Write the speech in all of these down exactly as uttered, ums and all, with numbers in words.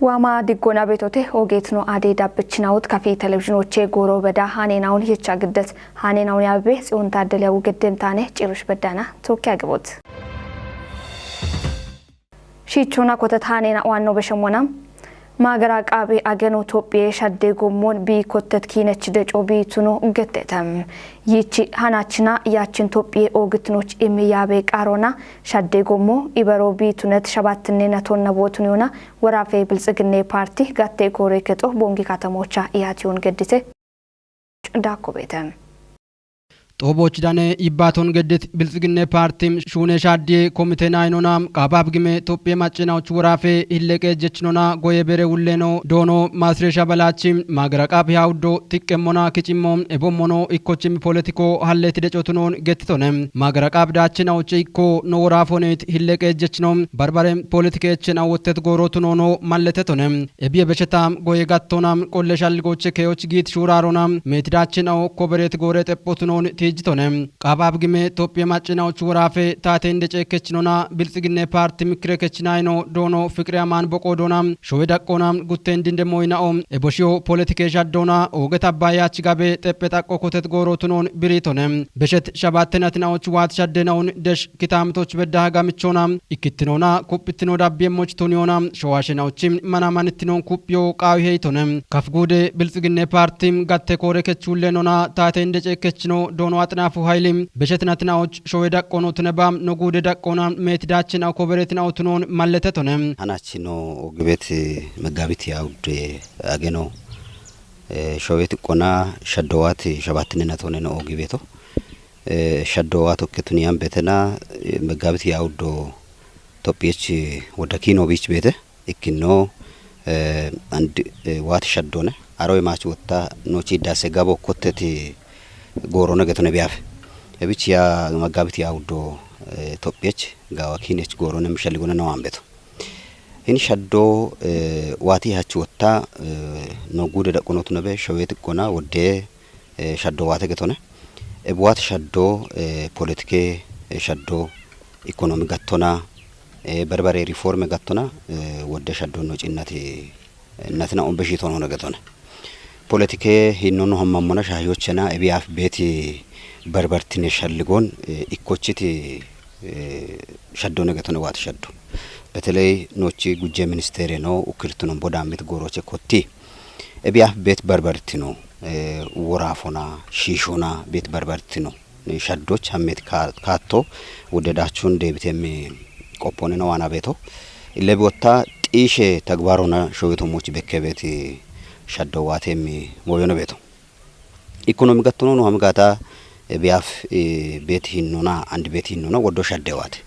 Waama diggona beetote oogeetino ade dabbichinawut kafi televizhinoche gooro beda haaneenawun yicha giddet. Haaneenawun yaabe Tsiyoon Taaddele yawu geddem taane cirush beddana tokki agibot. Shiichona kotet haaneena waanno beshemmona. Maagara qaabe ageno Tophiye shadde gommon bi kottet kiinech deco bi tuno gettete. Yichi hanachina yaachin Tophiye oogitinoch imi yaabe qaarona shadde gommo ibero bi tunet shabattinne natonna bootun yona worafe Biltsiginne Paarti gatte koore kexo Bongi katamocha iyaatiyon geddite. Daakko beete. Xooboch dane yibbaton geddit Biltsiginne Paartim shuune shaaddiye komite naynona qaabab gime Tophiye maccinaoch worafe hilleqe jechinona goye bere wulleno doono maasresha balachi maagara qaab hawuddo tiqqemmona kicimmo ebommono ikkochim politiko hallet decotunon gettitone. Maagara qaab daachinaoch ikko no worafonit hilleqe jechino barbare politike echena wottet goorotunono malletetone. Ebiye beshetam goye gattonam qolle shalligoche keyoch giit shuurarona meetidachin awo koberet goore xephotunon tiijitone. Qaabab gime Tophiye maccinaoch worafe taate inde ceekechinona Biltsiginne Paarti mikire kechinayno doono Fiqire Amaan boqo doona showe daqqona gutten dinde moyna'o eboshiyo politike shaddona ooget abbayach gabe xephe xaqqo kotet goorotunon biritone. Beshet shabattenatin awoch waat shaddenawun desh kitamitoch bedda hagamichona ikkittinona kuphittino dabbiyemmoch tuniyona showashenawuchi manamanittinon kuphiyo qaawi heytone. Kaf guude Biltsiginne Paartim gatte koore kechullenona taate inde ceekechino doono Axinaafu Hayli beshetinatin awoch showe daqqono tuneba no guude daqqona meetidachin awo koberetin awo tunon malletetone. Hanachino oogibet Meggabit yawudde ageno, eh, showe tiqqona shaddo waat shabattinne natoneno oogibeto. Eh, shaddo waat okke tuniyan betena, eh, Meggabit yawuddo Tophiyech wodda kiino biich beete. Ikkinno, eh, and, eh, waat shaddone. Aroy maach wotta nochi dase gabo kotteti goorone getone biyafe. Ebich ya Meggabit yawuddo, eh, Tophiyech gawa kiinech goorone mishaligone no ambeto. Hin shaddo, eh, waati hach wotta, eh, no guude daqqonotu nebe showe tiqqona wodde, eh, shaddo waate getone. Eb waat shaddo, eh, politike, eh, shaddo, ikonomi gattona, eh, barbare riforme gattona, eh, wodde shaddo no cinnati, eh, natina umbe shiitono no getone. Politike hinnono hammammona shahiyochena ebi af beeti barbartine shalligon, eh, ikkochiti, eh, shaddo no getone waat shaddo. Beteley nochi gujje ministere no ukirtunon boda mit gooroche kotti. Ebi af beet barbartino, eh, worafona, shiishona beet barbartino. Eh, shaddoch hammet ka-, kaatto wodde dachun deebitem qoppone no waana beeto. Illebi wotta xiishe tagbarona showe tommoch bekke beet shaddo waatem moyono beeto. Ikonomi gattono no ham gaata, eh, biyaaf, eh, beet hinnona, and beet hinnona woddo shadde waate.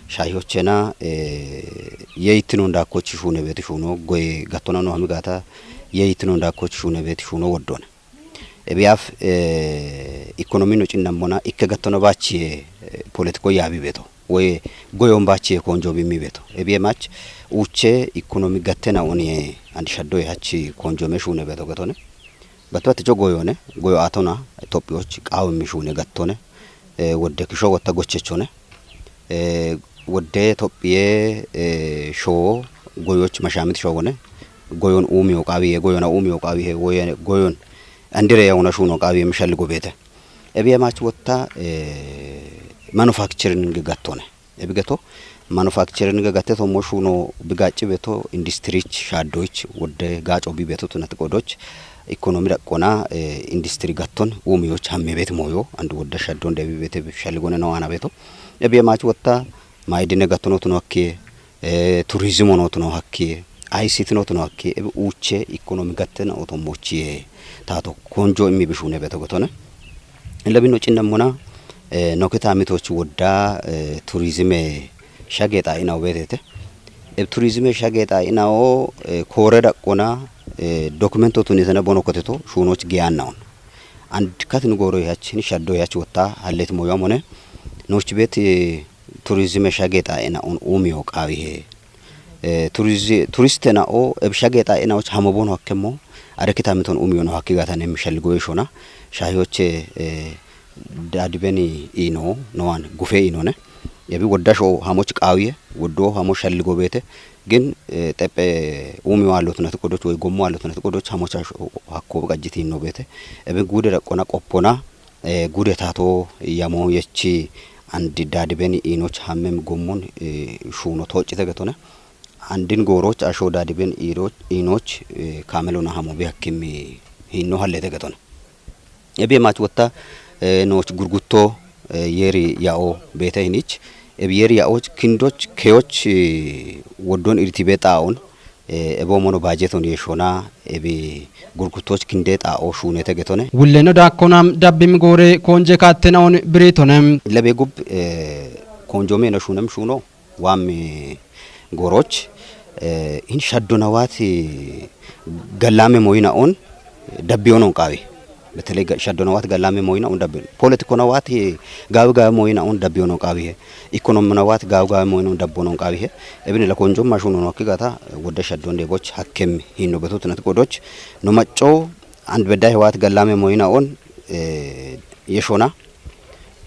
Shahiyochena, eh, yeyittinon dakkoch shuune beet shuuno, goye gattona no ham gaata, yeyittinon dakkoch shuune beet shuuno woddona. Eh, biyaaf, eh, ikonomi no cinnambona, ikke gattona baachiye, eh, politiko yaabi beeto. Woye goyon baachiye konjo bimmi beeto. Eh, biye mach, uche ikonomi gattena uniye, and shaddoye hachi konjo me shuune beeto gatone. Batu ati jo goyone, goyo atona, Itophiyoch qaawimmi shuune gattone, eh, wodde kisho wotta gochechone, eh, wodde Itophiye, eh, shoo goyoch mashamit shogone, goyon umiyo qaawiye, goyona umiyo qaawiye, woye goyon andire yawuna shuuno qaawiye mishalligo beete. Ebiye mach wotta, eh, manufacturing gattone. Ebigeto manufacturing gatte tommo shuuno bigacci beto industrich shaddoch wodde gaco bi beto tunat qodoch ikonomi daqqona, eh, industry gatton umiyoch hamme bet moyo and wodde shaddon debi bete shalligone no ana beto. Ebiye mach wotta maydine gattono tuno hakke, eh, turizimo no tuno hakke, I C T no tuno hakke, ebi uche ikonomi gatten otommochiye tato konjo immi bishune beto gotone. Illa binno cinnemmona, eh, no ketamitoch wodda, eh, turizime shage xaa'inawo beetete. E turizime shage xaa'inawo, eh, koore daqqona, eh, dokumento tunitene bono koteto shuunoch giyannaon. And katin gooro yach, ni shaddo yach wotta hallet moyo amone. Noch bet, eh, turizime shage xaa'inaon umiyo qaawihe. Eh, turizi-, turiste na'o, eb shage xaa'inaoch hamo bono hakkemmo, are kitamiton umiyo no hakki gatanem shalligo eshona, shahiyoche, eh, dadibeni ino, nowan gufe inone. Ebi wodda sho hamoch qaawiye, woddo hamoch shalligo beete, gin, eh, xephe uumi waallot nati qodoch woy gommo waallot nati qodoch hamoch hash-, hakko qajjiti hinno beete. Ebi guude raqqona qoppona, eh, guude taato yamo yechi andi daadiben iinoch hammem gommon, eh, shuuno tooccite getone. Andin gooroch asho daadiben iiro-, iinoch, eh, kaamelona hamo bi hakkim hinno hallete getone. Ebi maach wotta, eh, nooch gurgutto, eh, yeeri ya'o beete hinich. Ebi yeeri ya'och kindoch keyoch, eh, woddon irtibe xaa'on, eh, ebo mono baajeton yeshona, ebi gurguttoch kinde xaa'o shuunete getone. Wulleno daakkonam dabbim goore konje kaattenaon biritonem. Lebe gub, eh, konjome no shuunem shuuno. Waam, eh, gooroch, eh, hin shaddona waati gallame moyina on dabbiyonon qaawi. Betele ga-, shaddona waati gallame moyina on dabbi. Politikona waati gaawi gaawi moyina on dabbiyonon qaawi he. Ikonomina waati gaawi gaawi moyina on dabbonon qaawi he. Ebine la konjoma shuuno nokki gata wodda shaddon deboch hakkem hinno betut nati qodoch. No macco and bedda he waati gallame moyina on, eh, yeshona.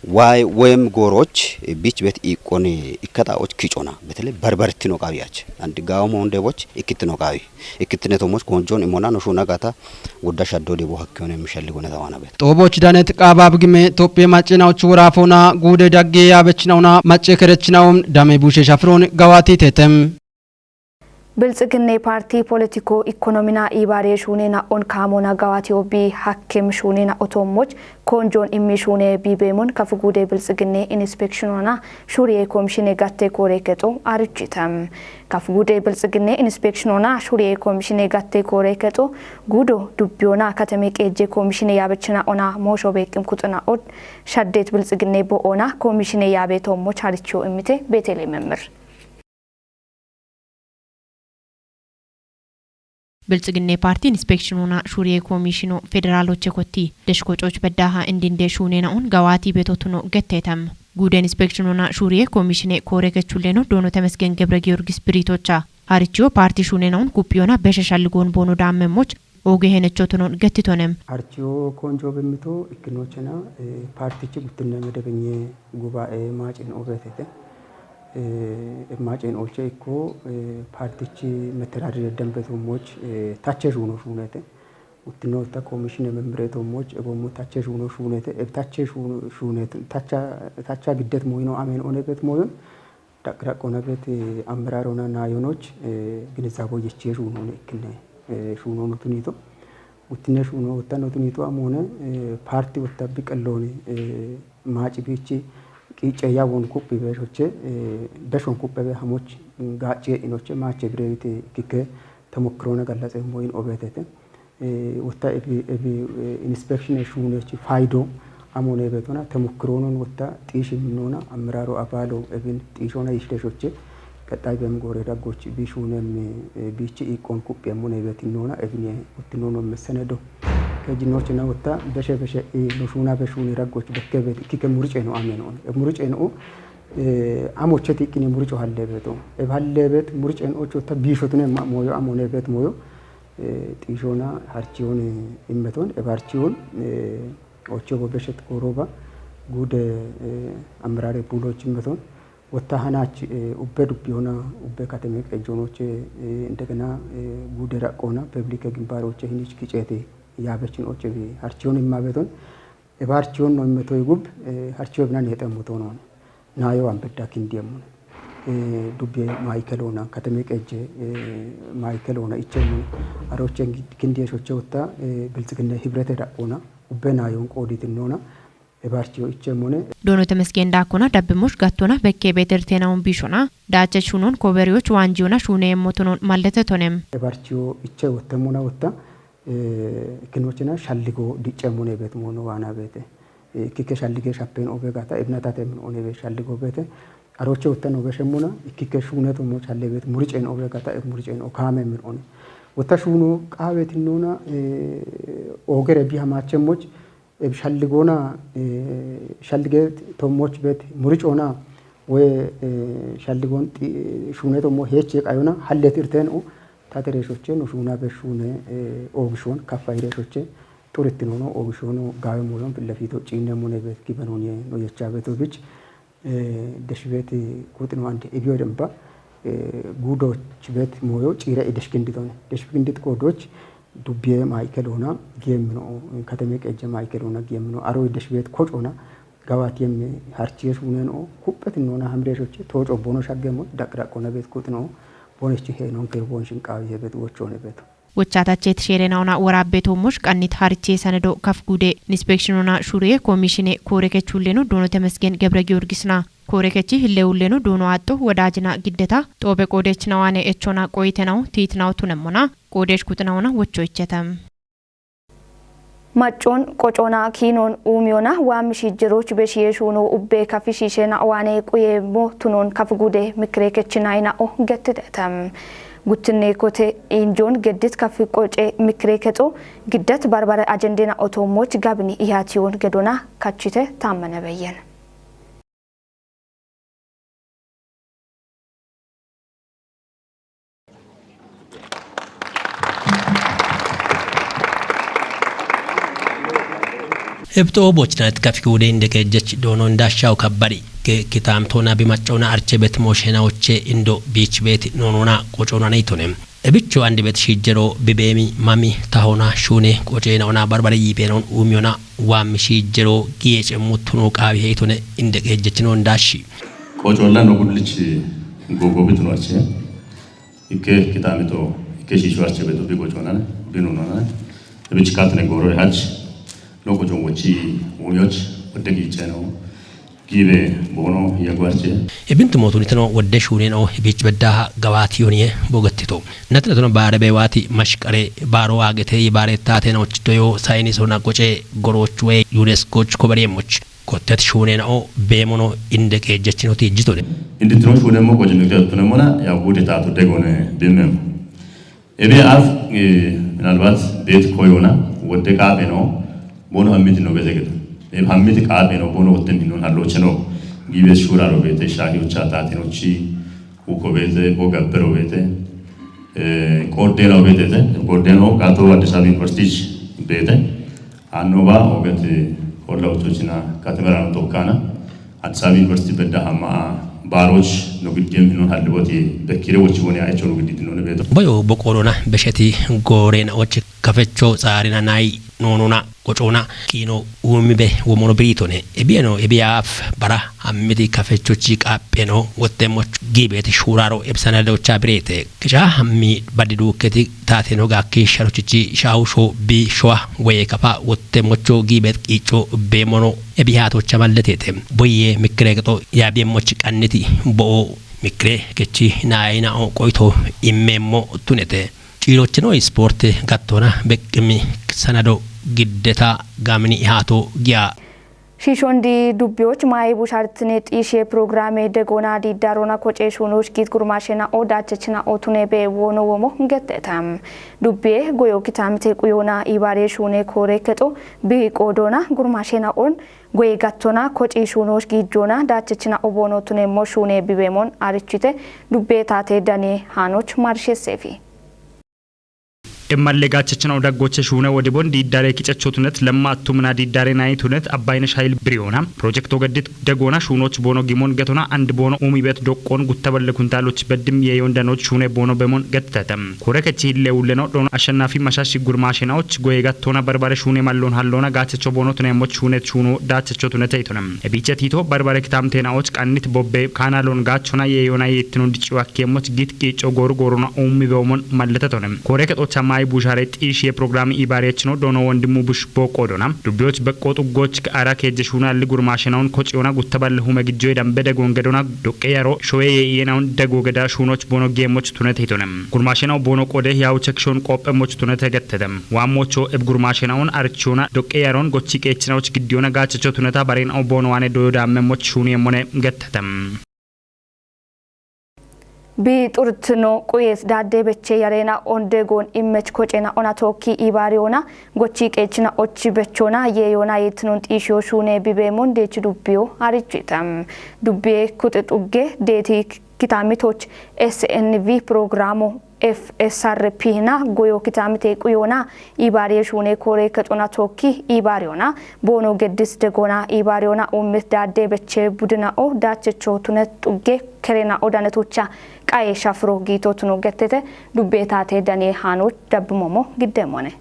Waay woyem gooroch, eh, bich bet iqqon, eh, ikkata och kicona. Betele barbartino qaawi ach. And gaawo moon deboch ikkittino qaawi. Ikkittine tomoch konjon imona no shuuna gata wodda shaddo debo hakkiyonem shalligone tawana bet. Xooboch danet qaabab gime Toophiye macinaoch woraafona guude dagge yaabechinauna macce kerechinaum dame bushe shafron gawaati tetem. Bilxiginne paartii poolitiko ikonomina iibaare shuunena on kaamona gawaatiyo bi hakkim shuunena otoommoch konjoon immi shuune bi beemon kafu guude bilxiginne inspekshinona shuuriye komishine gatte koore kexo arichitam. Kafu guude bilxiginne inspekshinona shuuriye komishine gatte koore kexo guudo dubbiyona katame qeejje komishine yaabechina ona moosho beeqqim kuxuna od shaddeet bilxiginne bo'ona komishine yaabe toommoch harichiyo immite Beetele memir. Bilxiginne paartii inspekshinona shuuriye komishino federaaloche kotti deshko cooch beddaha indinde shuunena un gawaati betotuno gettetam. Guude inspekshinona shuuriye komishine koore kechulleno doono Temesgen Gebre Giyorgis Biriitocha. Harichiyo paartii shuunena un quphiyona beshe shalligoon boono daammemmoch ooge henechotunon gettitonem. Harichiyo konjo bemmito ikkinochena, eh, paartichi guttinne medebenye gubaa'e maacin obeetete. Eh, maacin olche ikko, eh, paartichi mettedadire denbe toommoch, eh, tache shuuno shuunete. Uttinotta komishine membre toommoch, egommo tache shuuno shuunete. Eb tache shuuno shuunete. Tacha, tacha giddet moyino amen onebet moyon. Daq-, daqqona bet, eh, ammerarona naayonoch, eh, ginizabo yechiye shuunone ikkine, eh, shuunono tunito. Uttine shuuno wottano tunito amone, eh, paarti wotta biqelloni, eh, maaci bichi qiiceya won kuphi beshoche, eh, beshon kuphebe hamoch, mm, gaacce inoche maache birewite ikkike temokkirona gallaxeemmo in obeetete. Eh, wotta ebi, ebi, eh, inspekshine shuunechi faydo amone betona temokkiroonon wotta xiishi minnoona ammiraro abaalo ebin xiishona yishdeshoche. Qexxay bem goore daggoch bi shuunem, eh, bichi iqqon kuphi emmone betinnoona ebine uttinono messenedo. Kejinochina wotta beshe beshe, eh, no shuuna be shuuni raggoch bekke bet ikkike muriceno amenoon. E muriceno, eh, amocheti ikkine murico hallebeto. Eb hallebet muriceno ocho ta biishotune ma-, moyo amone bet moyo. Eh, xiishona harchiyoon, eh, immeton, eb harchiyoon, eh, ocho bo beshet kooroba, guude, eh, ammirare puuloch immeton, wotta hanach, eh, ubbe dubbiyona, ubbe kateme qejjoonoche, eh, indegena, eh, guude raqqoona, peblike gimbaaroche hinich kiceete yaabechin oche bi harchiyoon immabeton, Eb harchiyoon no immetoy gub, eh, harchiyo binan yexemmuto noone. Naayo ambedda kindiyemmune. Eh, dubbe maayikeloona, kateme qejje, eh, maayikeloona ichemmune. Aroche kindi-, kindiye shoche wotta, eh, bilxiginne hibrete daqqoona. Ubbe naayoon qooditinnoona. Eb harchiyo ichemmune. Doono Temesgen daakkona dabbimosh gattona bekke beterteenaun biishona. Daache shuunon koberiyoch waanjiyona shuune yemmotonon mallete tonem. Eb harchiyo iche wottemmuna wotta. Eh, ikkinochina shalligo dicceemmone beet moono waana beete. Eh, ikkike shallige shappeen obe gata, ebinatate min one beet shalligo beete. Aroche wotta no beshemmuna, ikkike shuuneto mo shalle beet, muriceen obe gata, eb muriceen o kaame min one. Wotta shuuno qaabetinnoona, eh, oogere bi hamaachemmoch, eb shalligoona, eh, shallige tommoch beet, muricoona, woy, eh, shalligoon xi-, shuuneto mo heeche qayona, hallet irteen o, Tate reeshoche no shuuna be shuune, eh, oogishoon kaffayi reeshoche xurittinono oogishono gaawe mooyon fillafito ciinne mune beet gibenoon ye no yecha beto bich. Deshibet kuxin wande ibiyo damba gudoch bet moyo cira ideshkinditone. Deshkindit kodoch dubbiye maikelo na giyemino, kateme qejje maikelo na giyemino aro ideshibet kocona gawat yemme harchiyesh uneno kuppet nona hamreshoche toco bono shaggemo daqraqona bet kuxino bonechi henon kerbon shinqawi hebet wochone beto. Wochatache tisherenawna warabbe tomosh qannit hariche sanedo kaf gude inspection ona shure komishine kore kechulleno dono temesgen gebre giyorgisna. Kore kechi hille ulleno dono atto wadajina giddeta xobe qodech nawane echona qoyitenaw tiitnaw tunemmona qodesh kuxinawna wocho ichetam. Maccon qocona kinon umiyona waammi shijjeroch beshiye shuno ubbe kafi shishena waane quye mo tunon kaf gude mikre kechinayna o gettideta. Guttinne kote injon geddit kaf qoce mikre kexo giddet barbare ajendena otomoch gabni ihatiyon gedona kachite tammane beyyen. Ebto bochinat kafiki wude inde kejjech dono indashaw kabbari ke kitamtona bimaccona archebet moshena oche indo beach bet nonona qocona neytone. Ebicho andi bet shijjero bibemi mami tahona shune qocena ona barbare yibenon umiyona wam shijjero giye cemmutuno qawi heytone inde kejjechino indashi. Qocolla no gudlich gogo bitno arche. Ikke kitamito ikke shishu arche beto bi qoconane binu nonane. Ebich katne goro hach no qocon wochi umioch odde gicheno gibe bono yagu arche. Ebintu motunitno wodde shuneno ebich beddaha gawati yoniye bogattito. Natnatno bare bewati mashqare baro agete ibare tateno chitoyo saynis hona qoce goroch we UNESCO ch kobariyemoch. Kottet shunena o bemono inde kejjechino tijjitone. Inditino shunemo qoce mikte tunemona ya gude tatu degone bimem. Ebe af minalbat bet koyona wodde qabe no bono hammiti no geze gede. Ebe hammiti qabe no bono wotten hinon hallo cheno. Gibes shura ro bete shahi ucha tatino chi uko bete o gabbero bete. Qordeno bete te qordeno gato Addis Ababa University bete. Annoba ogete holla uchochina katemerano tokkana. Addis Ababa University bedda hamma baroch no giddem hinon halliboti bekire wochi woni aicho no giddit non beto. Boyo boqorona besheti gorena ochi kafecho tsarina nai nonona qocona kino umibe womono biritone. Ebiyeno ebiyaf bara hammiti kafechochi qappeno wottemoch gibeti shuraro ebsana docha birete. Kicha hammi badidu keti tateno gakki sharochichi shausho bi shoa we kafa wottemocho gibet qicho bemono ebihatocha malletete. Boye mikregto ya bemoch qanniti bo mikre kechi naina o qoito immemmo tunete. Ciirochino isporte gattona beqqimi sanado giddeta gamini ihaato giya. Shiishondi dubbiyoch maayi bushartine xiishiye pirogiraame degoona diiddaarona koce shuunoch giit gurmaashena o daachechina o tune be woono womo getteta. Dubbiye goyo kitaamite quyoona ibaare shuune koore kexo bi qoodoona gurmaashena on goye gattona koci shuunoch giijjoona daachechina o boono tunemmo shuune bibeemon arichite dubbe taate dane haanoch marsheseefi. Emmalle gaachechina o daggoche shuune wodibon diiddaare kicechotunet lemma attumna diiddaare nayitunet Abbayinesh Hayil Biriyoona pirojekto geddit degoona shuunoch boono gimon getona and boono umibet doqqon guttaballe kuntaaloch beddim yeeyon danoch shuune boono bemon gettete. Kore kechi hille ulleno dhono Ashannaafi Mashashi gurmaashenaoch goye gattona barbare shuune mallon halloona gaachecho boono tuneemmoch shuunet shuuno daachecho tunete itone. Ebiche tiito barbare kitaamteenaoch qannit bobbe kaanalon gaachona yeeyona yeettinon dicciyo akkeemmoch giit qiicco gooru goorona ummi beomon malletetone. Kore kexocha maayi bushaare xiishiye pirogiraami ibaariyechino doono Wondimmu Bush booqqoodona. Dubbiyoch beqqoo xuggoch ara keejje shuunalli gurmaashenaun kociyoona guttaballe hume gijjoye dambe degoon gedona doqqe yaro shoye yee'iyenaun degoo geda shuunoch boono geemmoch tunete hitone. Gurmaashenau boono qode yawu chekishoon qoophemmoch tunete gettete. Waammocho eb gurmaashenaun arichiyoona doqqe yaroon gochi qeechinaoch giddiyoona gaachecho tuneta bareenau boono waane doyo daammemmoch shuuniyemmone gettete. Bi xurtino quyes daadde beche yareena onde goon immech kocena ona tookki ibaariyoona gochi qeechina och bechoona yeeyoona yeettinon xiishiyo shuune bibeemon deech dubbiyo arichita. Dubbiye kuxi xugge deeti kitamitoch S N V programo F S R P na goyo kitamite kuyona ibarie shune kore kechona toki ibariona bono gedis degona ibariona umit dade beche budina o dachecho tunet tuge kerena odanetocha qaye shafro gito tuno getete dubbetate dane hano dabbimomo giddemone.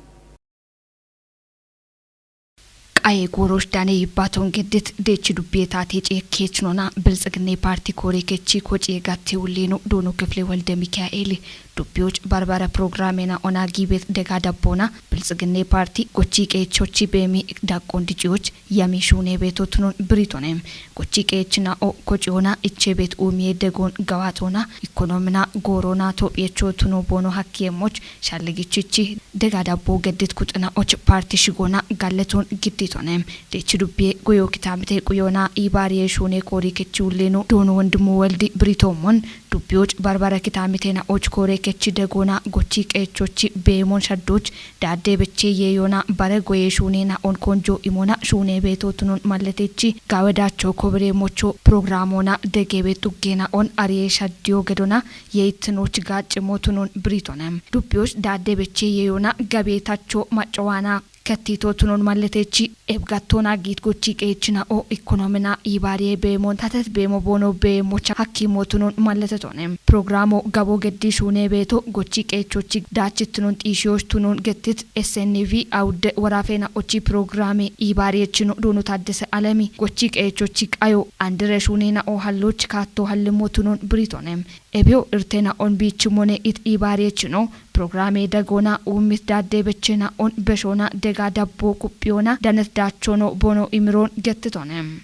Qaye gorosh dane yibbaton geddit dechi dubbiye tate ceekkeechnona bilxiginne parti kore kechi koci gatte ulleno dono kifle walde Mikaeli dubbiyoch barbara programena ona gibet dega dabbona bilxiginne parti gochi qeechochi beemi daqqon diciyoch yami shune beto tunon biritonem. Gochi qeechina o kociyona ichebet umiye degon gawatona ikonomina gorona topyecho tuno bono hakkiyemoch shalligichichi dega dabbo geddit kuxina och parti shigona galleton gidditone. Dechi dubbiye goyo kitamite quyona ibariye shune kori kechi ulleno dono wondimu waldi biritomon dubbiyoch barbara kitamitena och kore kechi degona gochi qeechochi beemon shaddoch dade beche yeyona bare goye shune na on konjo imona shune beto tunon malletechi gawedacho kobere mocho programona degebe tuggena on ariye shaddiyo gedona yeitinoch gacce motunon biritonem. Dubbiyoch dade beche yeyona gabetacho macowana kettito tunon malletechi ebgattona giit gochi qeechina o ikonomina ibariye beemon tatet beemo bono beemocha hakkimo tunon malletetonem. Programo gabo geddi shune beto gochi qeechochi dachitunon xiishiyoch tunon gettit S N V awudde warafena ochi programe ibariyechino dono taddese alemi gochi qeechochi qayo andire shunena o halloch kaatto hallimo tunon biritonem. Ebyo irtena on biichimone it ibariyechino programe dagona ummit dade bechena on beshona dega dabbo kuppiyona danet dachono bono imiron gettitonem.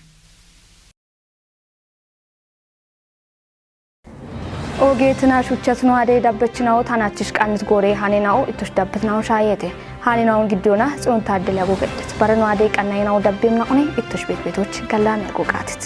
Ogeetina shuchchatino ade dabbechinawo tanachich qannit gore hanenao ittosh dabbitinawo shayete. Hanenawon giddiyona tsoon taaddele ago geddet bareno ade qannayinawo dabbimna one ittosh betbetoch gallame ago qaatit.